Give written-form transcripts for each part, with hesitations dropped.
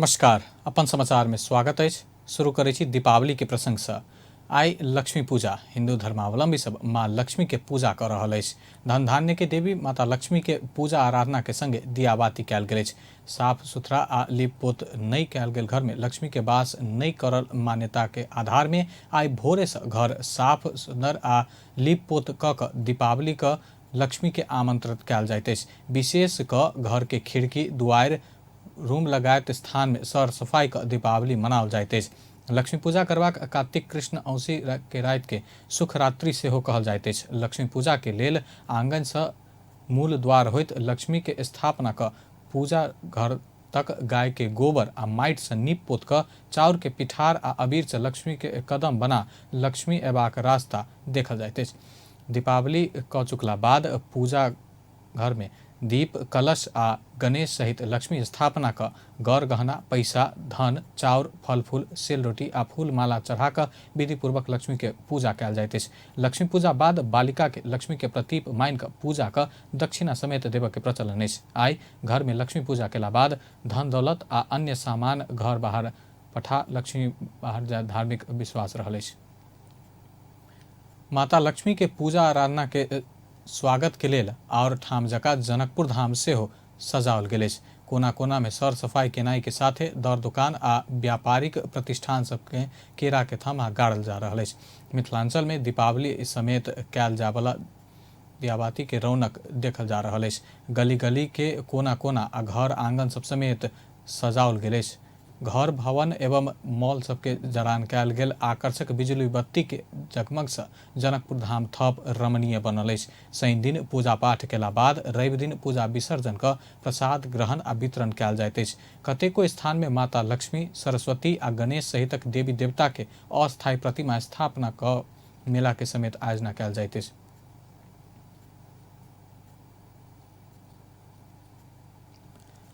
नमस्कार, अपन समाचार में स्वागत अछि। शुरू करै छी दीपावली के प्रसंग से। आइ लक्ष्मी पूजा हिंदू धर्मावलंबी सब माँ लक्ष्मी के पूजा क रहल अछि। धन धान्य के देवी माता लक्ष्मी के पूजा आराधना के संगे दियाबाती कयल गेल अछि। साफ सुथरा आ लीप पोत नहि कयल गेल घर में लक्ष्मी के वास नहि करल मान्यता के आधार में आइ भोरे से घर साफ सुंदर आ लीप पोत क क दीपावली क लक्ष्मी के आमंत्रित कयल जाइत अछि। विशेष क घर के खिड़की, दुआरि, रूम लगायत स्थान में सर सफाई क दीपावली मनाओल जाइत अछि। लक्ष्मी पूजा करबाक कार्तिक कृष्ण औंसी के राति के सुख रात्रि सेहो कहल जाइत अछि। लक्ष्मी पूजा के लेल आंगन सँ मूल द्वार होइत लक्ष्मी के स्थापना क पूजा घर तक गाय के गोबर आ माटि सँ नीप पोत क चाउर के पिठार आ अबीर सँ लक्ष्मी के कदम बना लक्ष्मी एबाक रास्ता देखल जाइत अछि। दीपावली क चुकला बाद पूजा घर में दीप, कलश आ गणेश सहित लक्ष्मी स्थापना क गौर गहना, पैसा, धन, चाउर, फल फूल, सेल रोटी आ फूल माला चढ़ा क विधिपूर्वक लक्ष्मी के पूजा कयल जाइत अछि। लक्ष्मी पूजा बाद बालिका के लक्ष्मी के प्रतीप मानि क पूजा क दक्षिणा समेत देबय के प्रचलन अछि। आइ घर में लक्ष्मी पूजा केला बाद धन दौलत आ अन्य सामान घर बाहर पठा लक्ष्मी बाहर जाय धार्मिक विश्वास रहल अछि। माता लक्ष्मी के पूजा आराधना के स्वागत के लेल आओर ठाम जका जनकपुर धाम सेहो सजाओल गेल अछि। कोना कोना में सर सफाई केनाई के साथे दर दुकान आ व्यापारिक प्रतिष्ठान सबके केरा के थम्हा गाड़ल जा रहल अछि। मिथिलांचल में दीपावली समेत कयल जायवला दियाबाती के रौनक देखल जा रहल अछि। गली गली के कोना कोना आ घर आंगन सब समेत सजाओल गेल अछि। घर, भवन एवं मॉल सबके जड़ान कयल गेल आकर्षक बिजुली बत्ती के जगमग सँ जनकपुर धाम थप रमणीय बनल अछि। शनि दिन पूजा पाठ केला बाद रवि दिन पूजा विसर्जन क प्रसाद ग्रहण आ वितरण कयल जाइत अछि। कतेको स्थान मे माता लक्ष्मी, सरस्वती आ गणेश सहितक देवी देवता के अस्थायी प्रतिमा स्थापना क मेला के समेत आयोजना कयल जाइत अछि।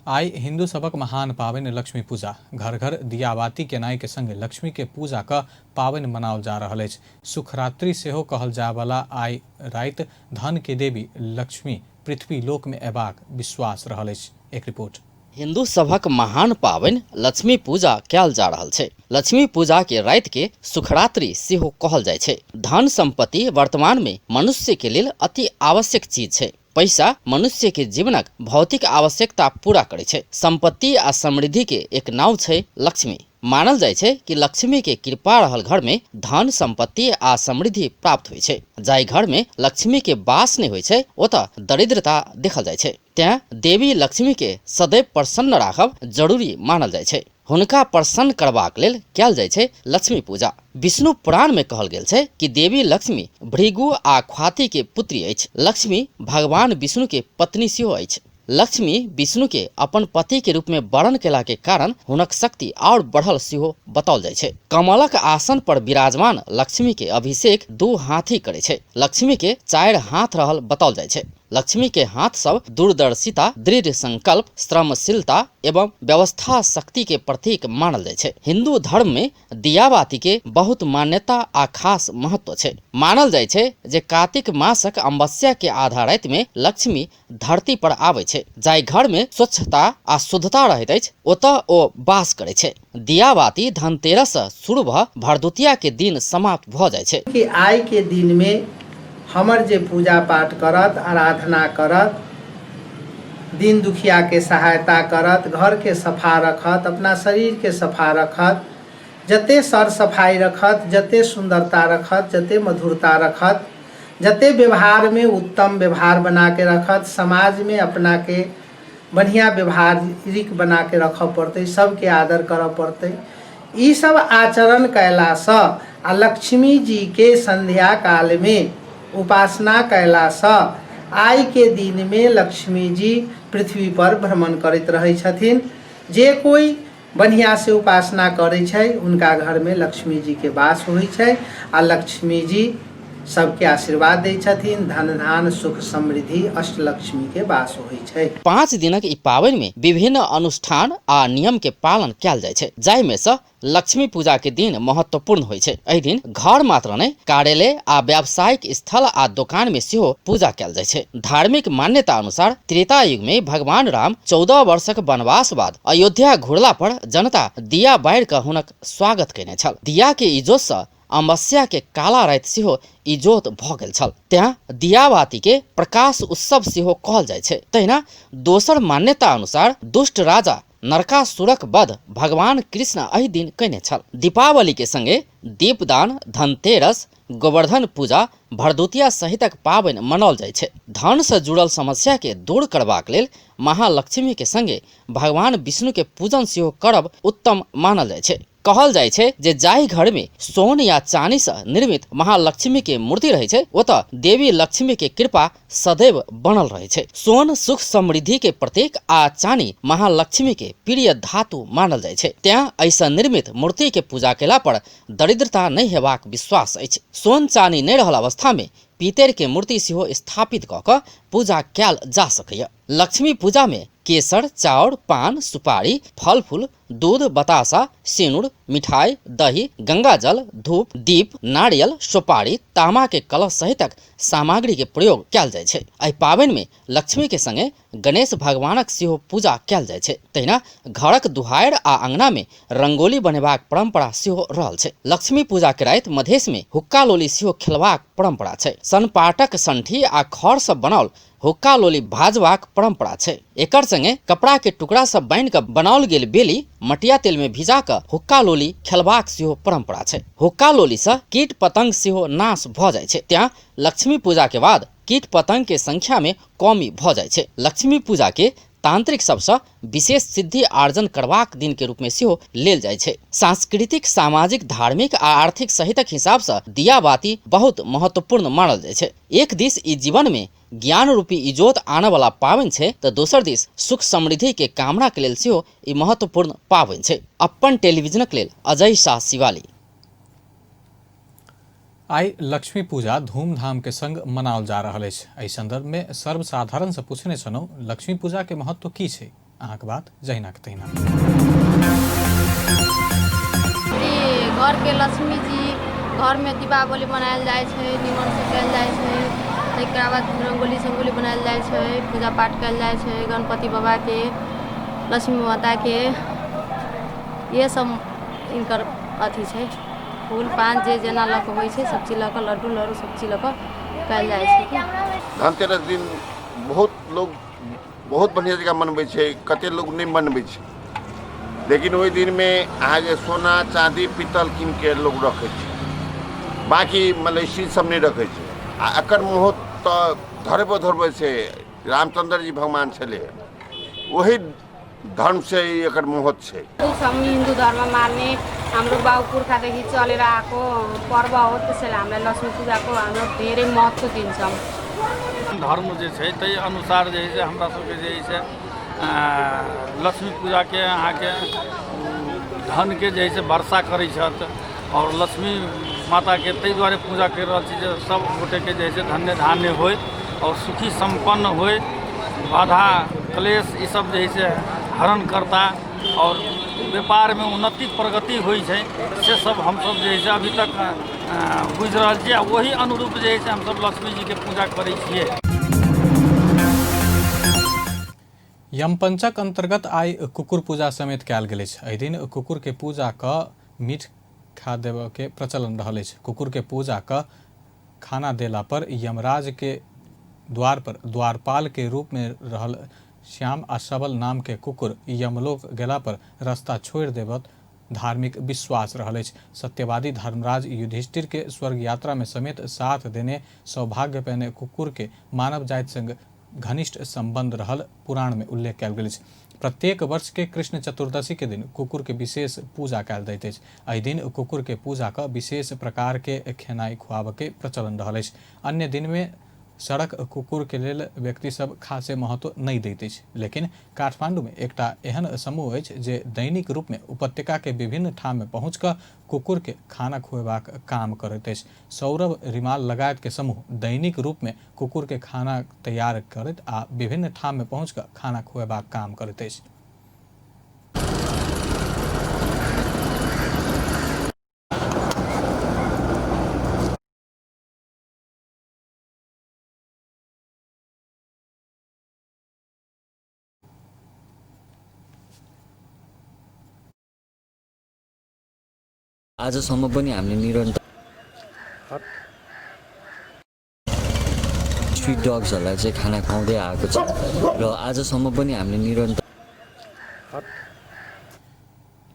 आइ हिन्दू सभक महान पाबनि लक्ष्मी पूजा घर घर दियाबाती केनाई के संग लक्ष्मी के पूजा क पाबनि मनाओल जा रहल अछि। सुखरात्रि सेहो कहल जायवला आइ राति धन के देवी लक्ष्मी पृथ्वी लोक में अयबाक विश्वास रहल अछि। एक रिपोर्ट। हिन्दू सभक महान पाबनि लक्ष्मी पूजा कयल जा रहल छै। लक्ष्मी पूजा के राति के सुखरात्रि सेहो कहल जाइ छै। धन संपत्ति वर्तमान में मनुष्य के लेल अति आवश्यक चीज छै। पैसा मनुष्य के जीवनक भौतिक आवश्यकता पूरा करै छै। संपत्ति आ समृद्धि के एक नाव छै लक्ष्मी। मानल जाइ छै कि लक्ष्मी के कृपा रहल घर में धन संपत्ति आ समृद्धि प्राप्त होइ छै। जाहि घर में लक्ष्मी के वास नहि होइ छै ओतऽ दरिद्रता देखल जाइ छै। तें देवी लक्ष्मी के सदैव प्रसन्न राखब जरूरी मानल जाइ छै। हुनका प्रसन्न करबाक लेल कयल जाइ छै लक्ष्मी पूजा। विष्णु पुराण में कहल गेल छै कि देवी लक्ष्मी भृगु आ ख्वाति के पुत्री अछि। लक्ष्मी भगवान विष्णु के पत्नी सेहो अछि। लक्ष्मी विष्णु के अपन पति के रूप में वरण केला के कारण हुनक शक्ति आओर बढ़ल सेहो बताओल जाइ छै। कमलक आसन पर विराजमान लक्ष्मी के अभिषेक दू हाथी करै छै। लक्ष्मी के 4 हाथ रहल बताओल जाइ छै। लक्ष्मी के हाथ सब दूरदर्शिता, दृढ़ संकल्प, श्रमशीलता एवं व्यवस्था शक्ति के प्रतीक मानल जाइ छै। हिंदू धर्म में दियाबाती के बहुत मान्यता आ खास महत्व छै। मानल जाइ छै जे कार्तिक मासक अमावस्या के आधा राति में लक्ष्मी धरती पर आबै छै। जाहि घर में स्वच्छता आ शुद्धता रहैत अछि ओतऽ ओ वास करै छै। दियाबाती धनतेरस सँ शुरू भऽ भरदुतिया के दिन समाप्त भऽ जाइ छै। कि आइ के दिन में हमर जे पूजा पाठ करत, आराधना करत, दीन दुखिया के सहायता करत, घर के सफा रखत, अपना शरीर के सफा रखत, जते सर सफाई रखत, जते सुंदरता रखत, जते मधुरता रखत, जते व्यवहार में उत्तम व्यवहार बना के रखत, समाज में अपना के बढ़िया व्यवहारिक बना के रखऽ पड़तै, सबके आदर करऽ पड़तै। ई सब आचरण कयलासँ आ लक्ष्मी जी के संध्या काल में उपासना कयलासँ आइ के दिन में लक्ष्मी जी पृथ्वी पर भ्रमण करैत रहै छथिन। जे कोइ बढ़िया से उपासना करै छै हुनका घर में लक्ष्मी जी के वास होइ छै आ लक्ष्मी जी सबके आशीर्वाद दै छथिन। धन धान सुख समृद्धि अष्टलक्ष्मी के वास होइ छै। 5 दिनक ई पाबनि में विभिन्न अनुष्ठान आ नियम के पालन कयल जाइ छै, जाहि में सँ लक्ष्मी पूजा के दिन महत्वपूर्ण होइ छै। एहि दिन घर मात्र नहि, कार्यालय आ व्यावसायिक स्थल आ दोकान में सेहो पूजा कयल जाइ छै। धार्मिक मान्यता अनुसार त्रेता युग में भगवान राम 14 वर्षक वनवास बाद अयोध्या घुरला पर जनता दिया बारि कऽ हुनक स्वागत कयने छल। दिया के इजोत सँ अमावस्या के काला राति सेहो इजोत भऽ गेल छल, तें दियाबाती के प्रकाश उत्सव सेहो कहल जाइ छै। तहिना दोसर मान्यता अनुसार दुष्ट राजा नरकासुरक वध भगवान कृष्ण एहि दिन कयने छल। दीपावली के संगे दीपदान, धनतेरस, गोवर्धन पूजा, भरदुतिया सहितक पाबनि मनाओल जाइ छै। धन से जुड़ल समस्या के दूर करबाक लेल महालक्ष्मी के संगे भगवान विष्णु के पूजन सेहो करब उत्तम मानल जाइ छै। कहल जाइ छै जे जाहि घर में सोन या चानी से निर्मित महालक्ष्मी के मूर्ति रहै छै, ओतऽ देवी लक्ष्मी के कृपा सदैव बनल रहै छै। सोन सुख समृद्धि के प्रतीक आ चानी महालक्ष्मी के प्रिय धातु मानल जाइ छै, तें एहिसँ निर्मित मूर्ति के पूजा केला पर दरिद्रता नहि हेबाक विश्वास अछि। सोन चानी नहि रहल अवस्था में पीतर के मूर्ति सेहो स्थापित कऽ कऽ पूजा कयल जा सकैए। लक्ष्मी पूजा में केसर, चाउर, पान, सुपारी, फल फूल, दूध, बतासा, सिनुर, मिठाई, दही, गंगाजल, धूप, दीप, नारियल, सुपारी, तामा के कलश सहितक सामग्री के प्रयोग कयल जाइ छै। एहि पाबनि में लक्ष्मी के संगे गणेश भगवानक सेहो पूजा कयल जाइ छै। तहिना घरक दुहारि आ अंगना में रंगोली बनेबाक परंपरा सेहो रहल छै। लक्ष्मी पूजा के राति मधेश में हुक्का लोली सेहो खेलबाक परंपरा छै। सनपाटक संठी आ खर सँ बनाओल हुक्का लोली भाजबाक परंपरा छै। एकर संगे कपड़ा के टुकड़ा सब बान्हि कऽ बनाओल गेल बेली मटिया तेल में भिजा कऽ हुक्का लोली खेलबाक सेहो परंपरा छै। हुक्का लोली सँ कीट पतंग सेहो नाश भऽ जाइ छै, तें लक्ष्मी पूजा के बाद कीट पतंग के संख्या में कमी भऽ जाइ छै। लक्ष्मी पूजा के तांत्रिक सबसँ विशेष सिद्धि आर्जन करबाक दिन के रूप में सेहो लेल जाइ छै। सांस्कृतिक, सामाजिक, धार्मिक आ आर्थिक सहितक हिसाब सँ दियाबाती बहुत महत्वपूर्ण मानल जाइ छै। एक दिस ई जीवन में ज्ञान रूपी इजोत आनऽ वाला पाबनि छै तऽ दोसर दिस सुख समृद्धि के कामना के लेल सेहो ई महत्वपूर्ण पाबनि छै। अप्पन टेलीविजनक लेल अजय शाह शिवाली। आइ लक्ष्मी पूजा धूमधाम के संग मनाओल जा रहल अछि। एहि संदर्भ में सर्वसाधारण से पूछने छलहुँ लक्ष्मी पूजा के महत्व की छै? अहाँके बात जहिना के तहिना। घरके लक्ष्मी जी घरमे दीपावली मनायल जाइ छै, निमनसँ कयल जाइ छै। ताहिके बाद रङ्गोली संगोली बनायल जाइ छै, पूजा पाठ कयल जाइ छै गणपति बाबाके, लक्ष्मी माताके। इएह सब हिनकर अथी छै। फूल पान जे जेना लऽ कऽ होइ छै सब चीज लऽ कऽ, लड्डू लड़ू सब चीज लऽ कऽ कयल जाइ छै। धनतेरस दिन बहुत लोग बहुत बढ़िआँ जकाँ मनबै छै, कते लोक नहि मनबै छै, लेकिन ओहि दिनमे अहाँके सोना चाँदी पीतल कीनके लोक रखै छै, बाँकी मलेशी सब नहि रखै छै। आ एकर महत्व तऽ धर्म धर्म छै, रामचंद्र जी भगवान छलै, ओहि धर्मसँ एकर महत्व छै। हिन्दू धर्म मान्ने हाम्रो बाउ पुर्खादेखि चलेर आएको पर्व हो, त्यसैले हामीलाई लक्ष्मी पूजाको हाम्रो धेरै महत्त्व दिन्छौँ। धर्म जे छै ताहि अनुसार जे है से हमरा सबके जे है से लक्ष्मी पूजाके अहाँके धनके जे है से वर्षा करै छथि आओर लक्ष्मी माताके ताहि दुआरे पूजा करि रहल छी जे सब गोटेके जे है से धन्य धान्य होइ आओर सुखी सम्पन्न होइ, बाधा क्लेश ई सब जे है से हरण करता आओर व्यापारमे उन्नति प्रगति होइ छै, से सब हमसब जे है से अभी तक बुझि रहल छियै आ ओहि अनुरूप जे है से हमसब लक्ष्मी जीके पूजा करै छियै। यमपञ्चक अन्तर्गत आइ कुकुर पूजा समेत कयल गेल अछि। एहि दिन कुकुर के पूजा कऽ मीठ खा देबऽ के प्रचलन रहल अछि। कुकुर के पूजा कऽ खाना देला पर यमराज के द्वार पर द्वारपाल के रूप में रहल श्याम आ सबल नाम के कुकुर यमलोक गेला पर रास्ता छोड़ि देबत धार्मिक विश्वास रहल अछि। सत्यवादी धर्मराज युधिष्ठिर के स्वर्ग यात्रा में समेत साथ देने सौभाग्य पेने कुकुर के मानव जाति संग घनिष्ठ संबंध रहल पुराण में उल्लेख कयल गेल अछि। प्रत्येक वर्ष के कृष्ण चतुर्दशी के दिन कुकुर के विशेष पूजा कयल जाइत अछि। एहि दिन कुकुर के पूजा कऽ विशेष प्रकार के खेनाइ खुआबऽ के प्रचलन रहल अछि। अन्य दिन में सड़क कुकुर के लेल व्यक्ति सब खासे महत्व नहि दैत अछि, लेकिन काठमांडू में एकटा एहन समूह अछि जे दैनिक रूप में उपत्यका के विभिन्न ठाम में पहुंच कऽ कुकुर के खाना खुएबाक काम करैत अछि। सौरभ रिमाल लगायत के समूह दैनिक रूप में कुकुर के खाना तैयार करैत आ विभिन्न ठाम में पहुंच कऽ खाना खुएबाक काम करैत अछि। आजसम्म पनि हामीले निरन्तर स्ट्रिट डग्सहरूलाई चाहिँ खाना खुवाउँदै आएको छ र आजसम्म पनि हामीले निरन्तर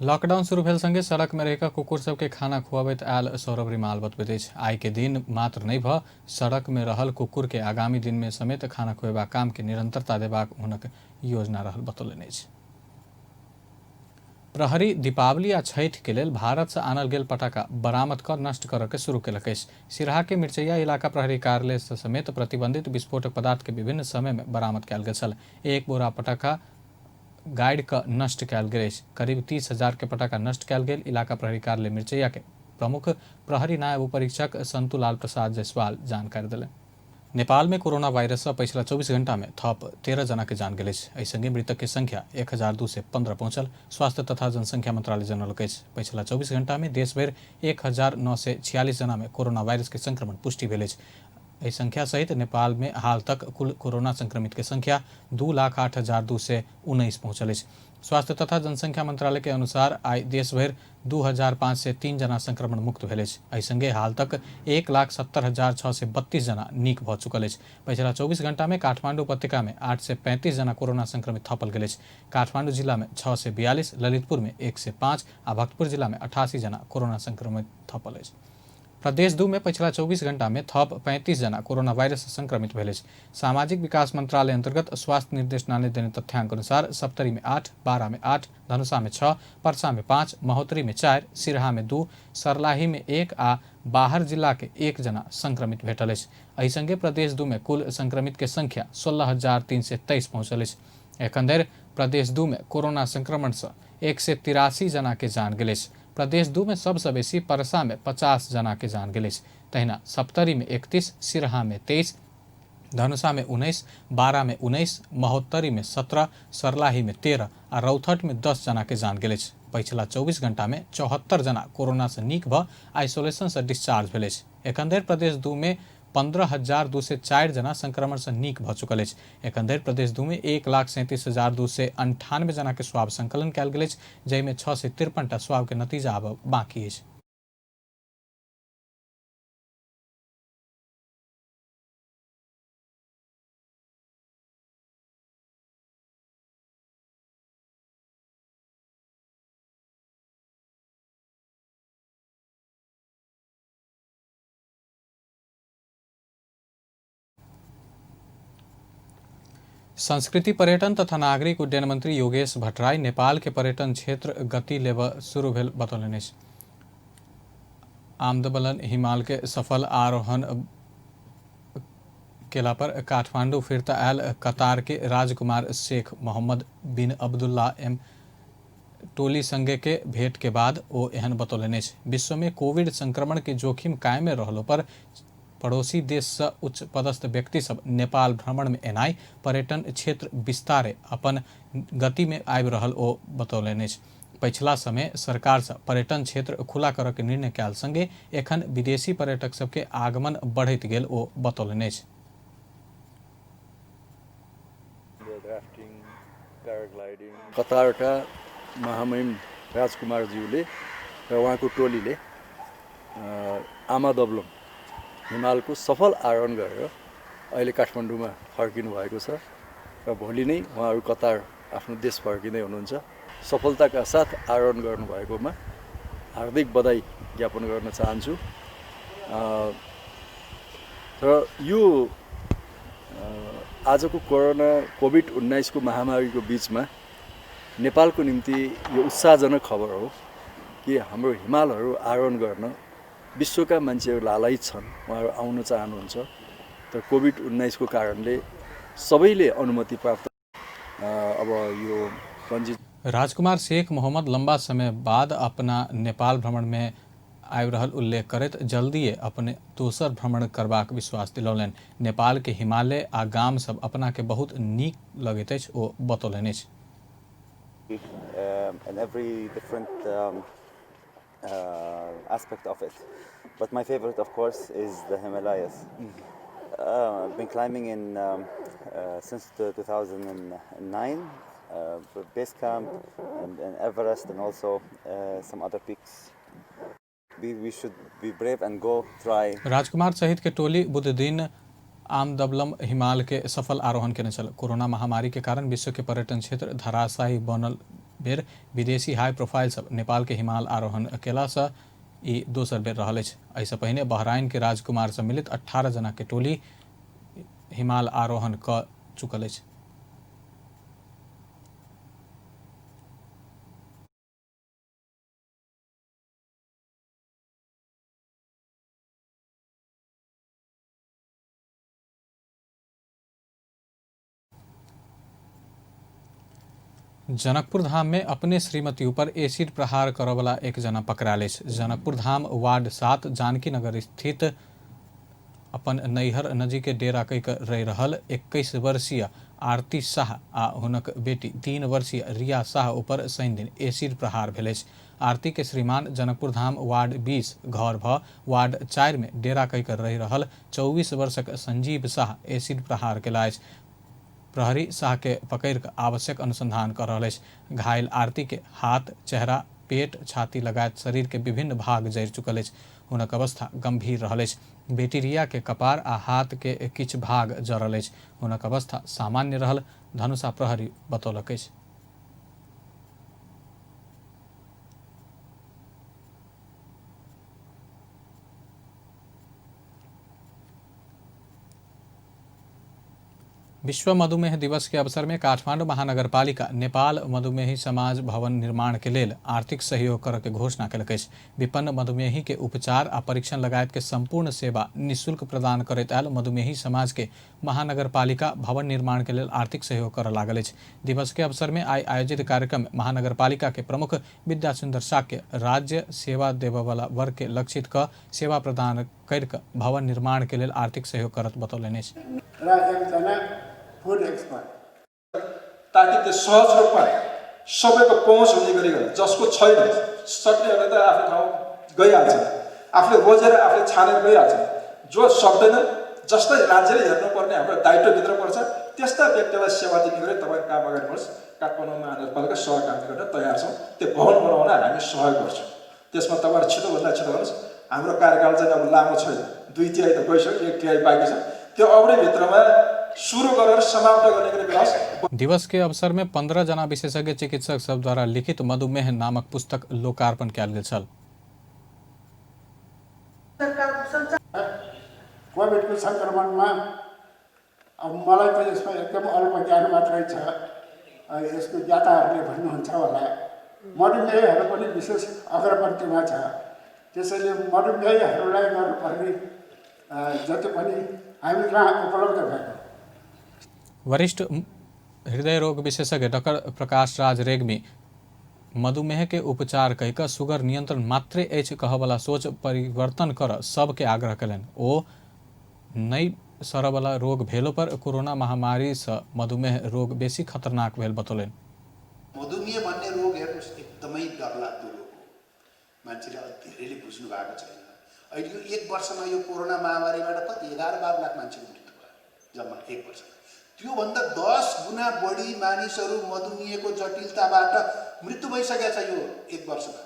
लॉकडाउन शुरू भेल संगे सड़क में रहिकऽ कुकुर सबके खाना खुआबैत आयल सौरभ रिमाल बतबैत अछि। आइ के दिन मात्र नहि भऽ सड़क में रहल कुकुर के आगामी दिन में समेत खाना खुएबाक काम के निरंतरता देबाक हुनक योजना रहल बतौलनि अछि। प्रहरी दीपावली आ छठि के लेल भारत से आनल गेल पटाखा बरामद कर नष्ट करऽ के शुरू केलक अछि। सिरहा के मिरचैया इलाका प्रहरी कार्यालय से समेत प्रतिबंधित विस्फोटक पदार्थ के विभिन्न समय में बरामद कयल गेल छल। एक बोरा पटाखा गाड़ि कऽ नष्ट कयल गेल अछि। करीब 30,000 के पटाखा नष्ट कयल गेल इलाका प्रहरी कार्यालय मिरचैया के प्रमुख प्रहरी नायब उपरीक्षक संतुलाल प्रसाद जायसवाल जानकारी देलनि। नेपाल में कोरोना वायरस से पछिला 24 घंटा में थप 13 जना के जान गेल अछि। एहि संगे मृतक के संख्या 1215 पहुंचल स्वास्थ्य तथा जनसंख्या मंत्रालय जनौलक अछि। पछिला 24 घंटा में देशभरि 1946 जना में कोरोना वायरस के संक्रमण पुष्टि भेल अछि। एहि संख्या सहित नेपाल में हाल तक कुल कोरोना संक्रमित के संख्या 2,08,219 पहुंचल अछि। स्वास्थ्य तथा जनसंख्या मंत्रालय के अनुसार आइ देशभरि 2503 जना संक्रमण मुक्त भेल अछि। एहि संगे हाल तक 1,70,632 जना नीक भऽ चुकल अछि। पछिला 24 घंटा में काठमांडू उपत्यका में 835 जना कोरोना संक्रमित थपल गेल अछि। काठमांडू जिला में 642, ललितपुर में 105 आ भक्तपुर जिला में 88 जना कोरोना संक्रमित थपल अछि। प्रदेश 2 में पछिला 24 घंटा में थप 35 जना कोरोना वायरस से संक्रमित भेल अछि। सामाजिक विकास मंत्रालय अंतर्गत स्वास्थ्य निर्देशनालय देने तथ्यांक अनुसार सप्तरी में 8, 12 में 8, धनुषा में 6, परसा में 5, महोत्तरी में 4, सिरहा में 2, सरलाही में 1 आ बाहर जिला के 1 जना संक्रमित भेटल अछि। एहि संगे प्रदेश 2 में कुल संक्रमित के संख्या 16,323 पहुंचल अछि। एखन धरि प्रदेश 2 में कोरोना संक्रमण से 183 जना के जान गेल अछि। प्रदेश 2 में सबसँ बेसी परसा में 50 जना के जान गेल अछि। तहिना सप्तरी में 31, सिरहा में 23, धनुषा में 19, 12 में 19, महोत्तरी में 17, सरलाही में 13 आ रौथट में 10 जना के जान गेल अछि। पछिला 24 घंटा में 74 जना कोरोना से नीक भऽ आइसोलेशन से डिस्चार्ज भेल अछि। एखन धरि प्रदेश 2 में 15,204 जना संक्रमण से नीक भऽ चुकल अछि। एखन धरि प्रदेश 2 में 1,37,298 जना के स्वाब संकलन कयल गेल अछि, जाहिमे 653 टा स्वाब के नतीजा आबऽ बाकी अछि। संस्कृति पर्यटन तथा नागरिक उड्डयन मंत्री योगेश भट्टराई नेपाल के पर्यटन क्षेत्र गति लेबऽ शुरू भेल बतौलनि अछि। आमदबलन हिमाल के सफल आरोहण केला पर काठमांडू फिरता आयल कतार के राजकुमार शेख मोहम्मद बिन अब्दुल्ला एम टोली संगे के भेंट के बाद ओ एहन बतौलनि अछि। विश्व में कोविड संक्रमण के जोखिम कायमे रहलो पर पड़ोसी देश से उच्च पदस्थ व्यक्ति सब नेपाल भ्रमण में एनाइ पर्यटन क्षेत्र विस्तारे अपन गति में आबि रहल ओ बतौलनि अछि। पछिला समय सरकार से पर्यटन क्षेत्र खुला करऽ के निर्णय कयल संगे एखन विदेशी पर्यटक सबके आगमन बढ़ैत गेल ओ बतौलनि अछि। Rafting, paragliding. कतारका महामहिम राजकुमारज्यूले र उहाँको टोलीले आमा दब्लम हिमालको सफल आरोहण गरेर अहिले काठमाडौँमा फर्किनु भएको छ र भोलि नै उहाँहरू कतार आफ्नो देश फर्किँदै हुनुहुन्छ। सफलताका साथ आरोहण गर्नुभएकोमा हार्दिक बधाई ज्ञापन गर्न चाहन्छु। र यो आजको कोरोना कोभिड-19 को महामारीको बिचमा नेपालको निम्ति यो उत्साहजनक खबर हो कि हाम्रो हिमालहरू आरोहण गर्न विश्वका मान्छेहरू लालायित छन्, उहाँहरू आउन चाहनुहुन्छ। तर कोभिड-19 को कारणले सबैले अनुमति प्राप्त अब यो बन्जी राजकुमार शेख मोहम्मद लंबा समय बाद अपना नेपाल भ्रमण में आबि रहल उल्लेख करैत जल्दिए अपने दोसर भ्रमण करबाक विश्वास दिलौलनि। नेपाल के हिमालय आ गाम सब अपना के बहुत नीक लगैत अछि, ओ बतौलनि अछि। In every different aspect of it. But my favorite, of course, is the Himalayas. I've been climbing in since 2009, base camp and Everest and also some other peaks. We should be brave and go try. राजकुमार सहित के टोली बुध दिन आमदबलम हिमाल के सफल आरोहण केने छल। कोरोना महामारी के कारण विश्व के पर्यटन क्षेत्र धराशायी बनल बेर विदेशी हाई प्रोफाइल सब नेपाल के हिमाल आरोहण केला से ई दोसर बेर रहल अछि। एहिसँ पहिने बहराइन के राजकुमार सम्मिलित 18 जना के टोली हिमाल आरोहण कऽ चुकल अछि। जनकपुर धाम में अपने श्रीमती ऊपर एसिड प्रहार करऽवला एक जना पकड़ायल अछि। जनकपुर धाम वार्ड 7 जानकी नगर स्थित अपन नैहर नजीक के डेरा कहि कऽ रहि रहल 21 वर्षीय आरती शाह आ हुनक बेटी 3 वर्षीय रिया शाह ऊपर शनिदिन एसिड प्रहार भेल अछि। आरती के श्रीमान जनकपुर धाम वार्ड 20 घर भ वार्ड 4 में डेरा कहि कऽ रहि रहल 24 वर्षक संजीव शाह एसिड प्रहार केला अछि। प्रहरी शाह के पकड़ि कऽ आवश्यक अनुसंधान कर रहल अछि। घायल आरती के हाथ, चेहरा, पेट, छाती लगायत शरीर के विभिन्न भाग जरि चुकल अछि। हुनक अवस्था गंभीर रहल अछि। बेटी रिया के कपार आ हाथ के किछु भाग जरल अछि। हुनक अवस्था सामान्य रहल धनुषा प्रहरी बतौलक अछि। विश्व मधुमेह दिवस के अवसर में काठमांडू महानगरपालिका नेपाल मधुमेही समाज भवन निर्माण के लेल आर्थिक सहयोग करऽ के घोषणा केलक अछि। विपन्न मधुमेही के उपचार आ परीक्षण लगायत के संपूर्ण सेवा निःशुल्क प्रदान करैत आयल मधुमेही समाज के महानगरपालिका भवन निर्माण के लेल आर्थिक सहयोग करऽ लागल अछि। दिवस के अवसर में आइ आयोजित कार्यक्रम में महानगरपालिका के प्रमुख विद्या सुंदर शाक्य राज्य सेवा देबऽवला वर्ग के लक्षित क सेवा प्रदान करि कऽ भवन निर्माण के लेल आर्थिक सहयोग करत बतौलनि अछि। र एकजना फुड एक्सपर्ट ताकि त्यो सहज रूपमा सबैको पहुँच हुने गरिकन जसको छैन सक्नेहरूले त आफ्नो ठाउँ गइहाल्छ, आफूले रोजेर आफूले छानेर गइहाल्छ। जो सक्दैन, जसलाई राज्यले हेर्नुपर्ने हाम्रो दायित्वभित्र पर्छ, त्यस्ता व्यक्तिलाई सेवा दिने गरी तपाईँ काम अगाडि बढोस्। काठमाडौँ महानगरपालिका सहकार्य गर्न तयार छौँ। त्यो भवन बनाउन हामी सहयोग गर्छौँ। त्यसमा तपाईँहरू छिटोभन्दा छिटो गर्नुहोस्। हाम्रो कार्यकाल चाहिँ अब लामो छैन, 2/3 त गइसक्यो, 1/3 बाँकी छ। त्यो अवधिभित्रमा सुरु गरेर समाप्त गर्ने गरी प्रयास। दिवस के अवसर में 15 जना विशेषज्ञ चिकित्सक सब द्वारा लिखित मधुमेह नामक पुस्तक लोकार्पण कयल गेल छल। कोभिडको सङ्क्रमणमा अब मलाई त यसमा एकदम अल्प ज्ञान मात्रै छ, यसको ज्ञाताहरूले भन्नुहुन्छ होला। मधुमेहहरू पनि विशेष अग्रपंक्तिमा छ, त्यसैले मधुमेहीहरूलाई गर्नुपर्ने जति पनि हामी कहाँ उपलब्ध भएको। वरिष्ठ हृदय रोग विशेषज्ञ डॉक्टर प्रकाश राज रेग्मी मधुमेह के उपचार कहि कऽ शुगर नियंत्रण मात्रे अछि कहऽवला सोच परिवर्तन कर सबके आग्रह कयलनि। ओ नहि सरऽवला रोग भेलो पर कोरोना महामारी से मधुमेह रोग बेसी खतरनाक भेल बतौलनि। मधुमेह भन्ने रोग हेर्नुहोस् एकदमै डरलाग्दो रोग हो, मान्छेले धेरैले बुझ्नु भएको छैन। अहिले यो एक वर्षमा यो कोरोना महामारीबाट कति 11-12 लाख मान्छेको मृत्यु भयो जम्मा एक वर्षमा। त्योभन्दा 10 गुणा बढी मानिसहरू मधुमेहको जटिलताबाट मृत्यु भइसकेको छ यो एक वर्षमा।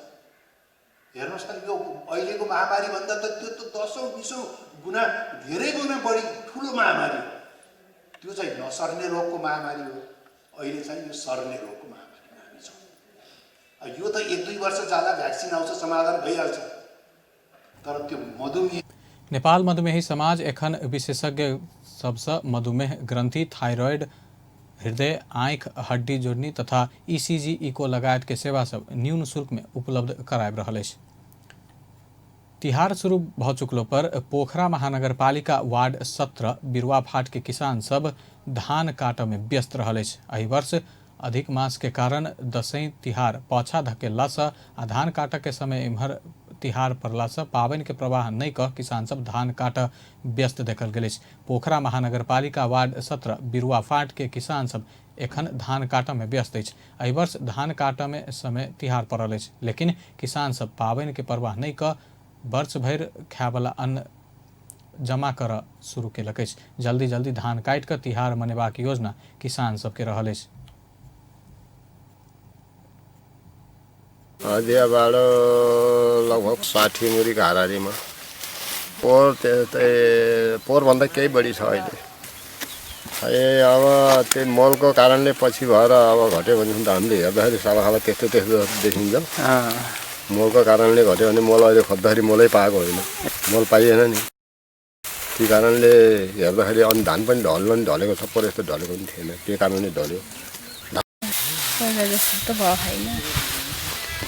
हेर्नुहोस् त, यो अहिलेको महामारीभन्दा त त्यो त 10औँ-20औँ गुणा धेरै गुणा बढी ठुलो महामारी हो। त्यो चाहिँ नसर्ने रोगको महामारी हो, अहिले चाहिँ यो सर्ने रोगको महामारीमा हामी छौँ। यो त 1-2 वर्ष जाला भ्याक्सिन आउँछ, समाधान भइहाल्छ, तर त्यो मधुमेह। नेपाल मधुमेही समाज एखन विशेषज्ञ सबसँ मधुमेह ग्रंथि, थायराइड, हृदय, आँखि, हड्डी जोड़नी तथा ईसीजी, इको लगायत के सेवा सब न्यून शुल्क में उपलब्ध कराबि रहल अछि। तिहार शुरू भऽ चुकलो पर पोखरा महानगरपालिका वार्ड 17 बिरुआ फाट के किसान सब धान काटऽ में व्यस्त रहल अछि। एहि वर्ष अधिक मास के कारण दसैँ तिहार पाछा धकेलला सँ आ धान काटऽ के समय एम्हर तिहार पड़ला सँ पाबनि के प्रवाह नहि कऽ किसान सब धान काटऽ व्यस्त देखल गेल अछि। पोखरा महानगरपालिका वार्ड 17 बिरुआ फाट के किसान सब एखन धान काटऽ में व्यस्त अछि। एहि वर्ष धान काटऽ में समय तिहार पड़ल अछि, लेकिन किसान सब पाबनि के परवाह नहि कऽ वर्ष भरि खायवला अन्न जमा करऽ शुरू केलक अछि। जल्दी जल्दी धान काटि कऽ तिहार मनेबाक योजना किसान सबके रहल अछि। हदियाबाट लगभग 60 मुरीको हाराहारीमा। पोहोर पोहोरभन्दा केही बढी छ अहिले। ए अब त्यो मलको कारणले पछि भएर अब घट्यो भनेदेखि त हामीले हेर्दाखेरि सालाखाला त्यस्तो त्यस्तो देखिन्छ। मलको कारणले घट्यो भने मल अहिले खोज्दाखेरि मलै पाएको होइन, मल पाइएन नि। त्यो कारणले हेर्दाखेरि अनि धान पनि ढल्नु पनि ढलेको छ, पोहोर यस्तो ढलेको पनि थिएन, त्यो कारणले ढल्यो। पहिला जस्तो त भएको छैन।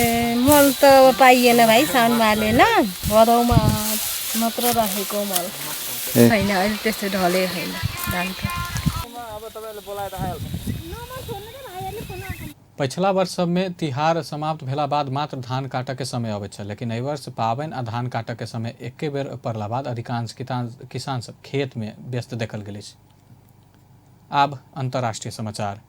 ए मल त अब पाइएन भाइ, साउनमा हालेन, भदौमा मात्र राखेको मल छैन अहिले, त्यस्तो ढलेको छैन धान त। पछिला वर्ष सबमे तिहार समाप्त भेला बाद मात्र धान काटऽ के समय अबैत छल, लेकिन एहि वर्ष पाबनि आ धान काटऽ के समय एके बेर पड़ला बाद अधिकांश किसान सब खेत में व्यस्त देखल गेल अछि। आब अंतर्राष्ट्रीय समाचार।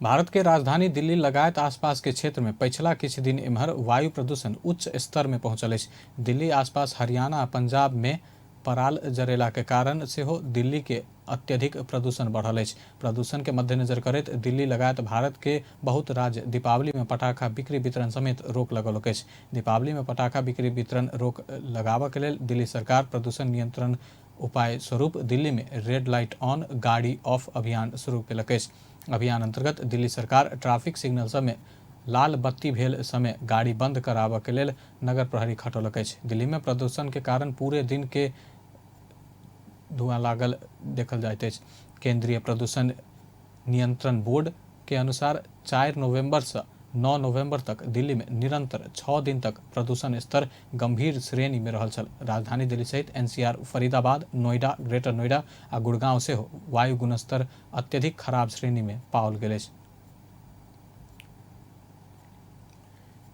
भारत के राजधानी दिल्ली लगायत आसपास के क्षेत्र में पछिला किछु दिन एम्हर वायु प्रदूषण उच्च स्तर में पहुंचल अछि। दिल्ली आसपास हरियाणा आ पंजाब में पराल जरेला के कारण सेहो दिल्ली के अत्यधिक प्रदूषण बढ़ल अछि। प्रदूषण के मद्देनजर करैत दिल्ली लगायत भारत के बहुत राज्य दीपावली में पटाखा बिक्री वितरण समेत रोक लगौलक अछि। दीपावली में पटाखा बिक्री वितरण रोक लगाबऽ के लेल दिल्ली सरकार प्रदूषण नियंत्रण उपाय स्वरूप दिल्ली में रेड लाइट ऑन गाड़ी ऑफ अभियान शुरू केलक अछि। अभियान अंतर्गत दिल्ली सरकार ट्रैफिक सिग्नल सब में लाल बत्ती भेल समय गाड़ी बंद कराबऽ के लेल नगर प्रहरी खटौलक अछि। दिल्ली में प्रदूषण के कारण पूरे दिन के धुआं लागल देखल जाइत अछि। केंद्रीय प्रदूषण नियंत्रण बोर्ड के अनुसार 4 नवंबर से 9 नवंबर तक दिल्ली में निरंतर 6 दिन तक प्रदूषण स्तर गंभीर श्रेणी में रहल छल। राजधानी दिल्ली सहित एनसीआर, फरीदाबाद, नोएडा, ग्रेटर नोएडा आ गुड़गांव सेहो वायु गुणस्तर अत्यधिक खराब श्रेणी में पाओल गेल अछि।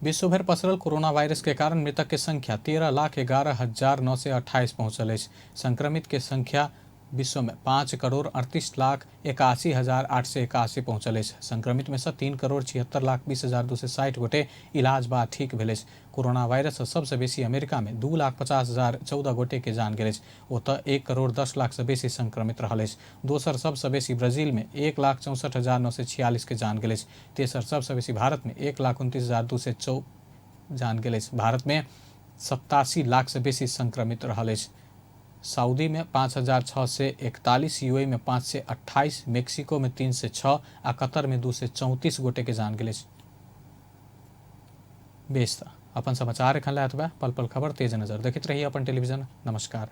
विश्वभरि पसरल कोरोना वायरस के कारण मृतक के संख्या 13,11,928 पहुंचल अछि। संक्रमित के संख्या विश्व में 5,38,81,881 पहुंचल अछि। संक्रमित में से 3,76,20,260 गोटे इलाज बाद ठीक भेल अछि। कोरोना वायरस से सबसे बेसी अमेरिका में 2,50,014 गोटे के जान गेल अछि। ओतऽ 1,10,00,000 से बेसी संक्रमित रहल अछि। दोसर सबसे बेसी ब्राजील में 1,64,946 के जान गेल अछि। तेसर सबसे बेसी भारत में 1,29,204 जान गेल अछि। भारत में 87 लाख से बेसी संक्रमित रहल अछि। सऊदी में 5,641, यूएई में 528, मेक्सिको में 306 आ कतर में 234 गोटे के जान गेल अछि। बेस त अपन समाचार एखन लए एतबे। पल पल खबर तेज नजर देखैत रहिए अपन टेलीविजन। नमस्कार।